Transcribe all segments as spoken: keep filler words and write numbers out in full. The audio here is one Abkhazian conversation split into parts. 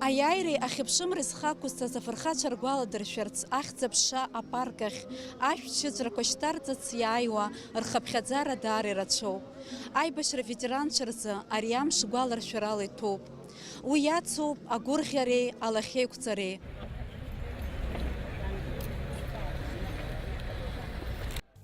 Аиааиреи ахьыԥшымреи зхы ақәызҵаз афырхацәа ргәаладыршәарц, Ахьӡ-аԥша апарк ахь ашәҭ шьыҵәрақәа шьҭарҵарц иааиуа рхыԥхьаӡара даара ирацәоуп. Аибашьра ветеранцәа рзы ари амш гәаларшәарала иҭәуп. Уи иацуп агәырӷьареи алахьеиқәҵареи.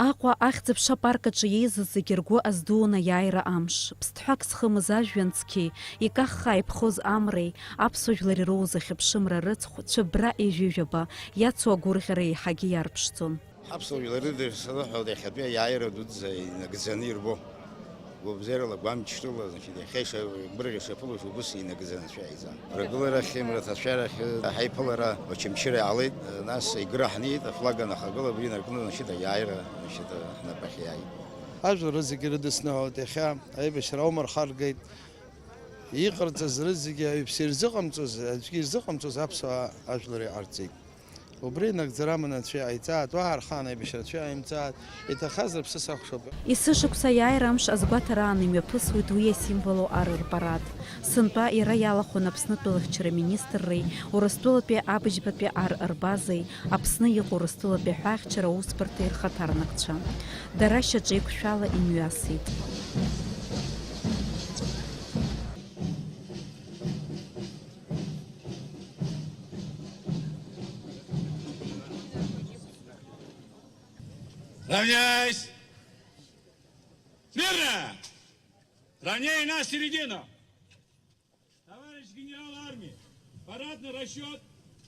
Аҟәа Ахьӡ-аԥша апарк аҿы еизаз зегьы ргәы аздуун аиааира амш. Ԥсҭҳәак зхымыз ажәҩан цқьеи, икаххаа иԥхоз амреи, аԥсуа жәлар ироуз ахьыԥшымра рыцхә, цәыббра ҩажәижәаба, иацу агәырӷьара еиҳагьы иарԥшӡон. Аԥсуа жәлар рыдырса рыҳәоит иахьатәи аиааира дуӡӡа инагӡаны ирбо. Гәабзиарала, гәамчрыла, значит, иахьа ишагәырӷьа-, ишаԥылоз убыс инагӡаны анцәа иааиз. Ргыларахьи мраҭашәарахьи ҳаиԥылара Очамчыра иаалеит, нас Егры ҳнеит, афлаг анахагыла абри инаркны, значит, аиааира, значит, ҳнапахь иааит. Ажәлар зегьы рыдысныҳәалт иахьа, аибашьра аума рхаргеит, иҟарҵаз рызегьы аҩԥс ирзыҟамҵоз, аӡәгьы ирзыҟамҵоз аԥсуаа ажәлар иҟарҵеит. Убри нагӡара аманы анцәа иҟаиҵааит, уаҳа рхаан аибашьра анцәа иҟаимҵааит, иҭахаз рыԥсы сахәшоуп. Есышықәса аиааира амш азгәаҭараан имҩаԥысуеит уи иасимволу ар рпарад. Сынтәа иара иалахәын Аԥснытәылахьчара министрреи Урыстәылатәи абыжьбатәи ар рбазеи, Аԥсны иҟоу Урыстәылатәи аҳәаахьчара аусбарҭеи рхаҭарнакцәа. Дара шьаҿеиқәшәала имҩасит. Равняйсь! Смирно! Равняй на середину! Товарищ генерал армии, парадный расчет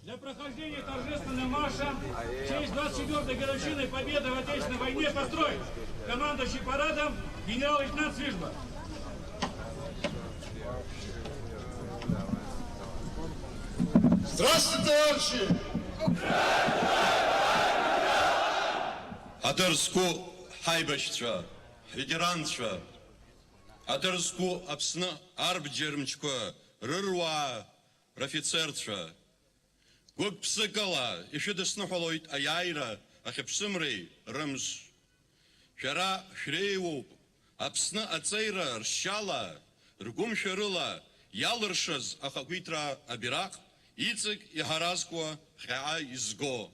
для прохождения торжественного марша в честь двадцать четвёртой годовщины Победы в Отечественной войне построен. Командующий парадом генерал-лейтенант Свижба. Здравствуйте, товарищи! Ҳаҭыр зқәу ҳаибашьцәа, ҳветеранцәа, ҳаҭыр зқәу Аԥсны арбџьармчқәа рыруаа, рыфицерцәа, гәык-ԥсыкала ишәыдысныҳәалоит аиааира ахьыԥшымреи рымш. Шәара шәреиуоуп Аԥсны аҵеира ршьала, ргәымшәарыла иалыршаз ахақәиҭра абираҟ иҵегь иҳаразкуа ԥхьаҟа изго.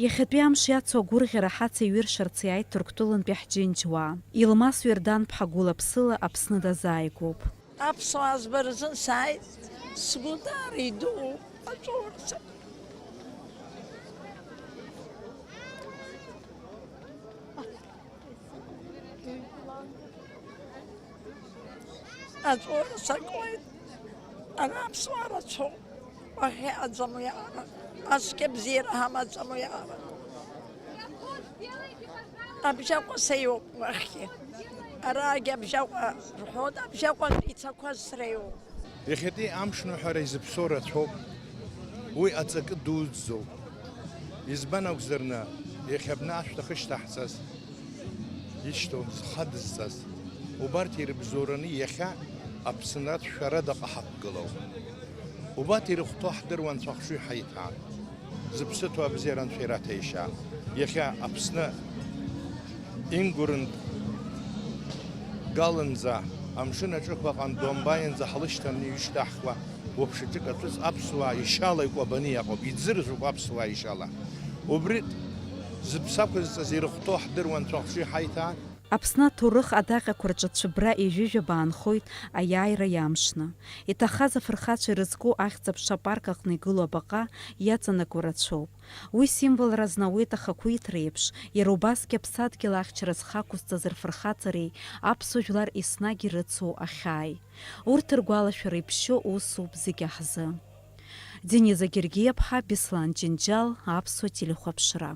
Иахьатәи амш иацу агәырӷьара ҳацеиҩыршарц иааит Ҭырқәтәылантәи ҳџьынџьуаа. Елмас Ҩардан-ԥҳа гәыла-ԥсыла Аԥсны дазааигәоуп. Аԥсуаа збара рзын сааит, сгәы даара идуу аҵәуарца. Аҵәуара сакуеит, ара аԥсуаа рацәоуп. Уахь иҟаӡам уиаҟара, ацәгьа бзиара ҳамаӡам уиаҟара. Абжьаҟәа сеиуоуп уахьгьы. Араагьы Абжьаҟәа рҳәоит, Абжьаҟәа ицақәаз среиуоуп. Иахьатәи амшныҳәара изыԥсоу рацәоуп, уи аҵакы дуӡӡоуп. Избан акәзарны, иахьа абна ашәҭ ахы шьҭаҳҵаз, ишьҭоу зхадызҵаз, убарҭ ирыбзоураны иахьа Аԥсынра шәарада ҟаҳаԥгылоуп. Убарҭ ирыхәҭоу ҳдыруан, Анцәа ахшыҩ ҳаиҭаа. Зыԥсы ҭоу абзиара Анцәа ираҭәеишьа. Иахьа Аԥсны ингурынтә галынӡа, амшын аҿықәаҟа Домбаианӡа ҳлышьҭаны ишьҭаҳхуа уаԥшаҿык аҵәыц аԥсуаа ишьала икәабаны иаҟоуп, иӡыржәуп аԥсуаа ишьала. Убри зыԥсы ақәызҵаз ирыхәҭоу ҳдыруан, Анцәа ахшыҩ ҳаиҭаа. Аԥсны аҭоурых адаҟьақәа рҿы цәыббра ҩажәижәаба аанхоит аиааира иамшны. Иҭахаз афырхацәа ирызку Ахьӡ-аԥша апарк аҟны игылоу абаҟа иаҵанакуа рацәоуп. Уи символра знауеит ахақәиҭра еиԥш, иара убасгьы аԥсадгьыл ахьчара зхы ақәызҵаз рфырхаҵареи аԥсуа жәлар еснагь ирыцу ахьааи. Урҭ ргәалашәара иԥшьоу усуп зегьы ҳзы. Дениза Гергиаԥҳа, Беслан Џьынџьал, Аԥсуа телехәаԥшра.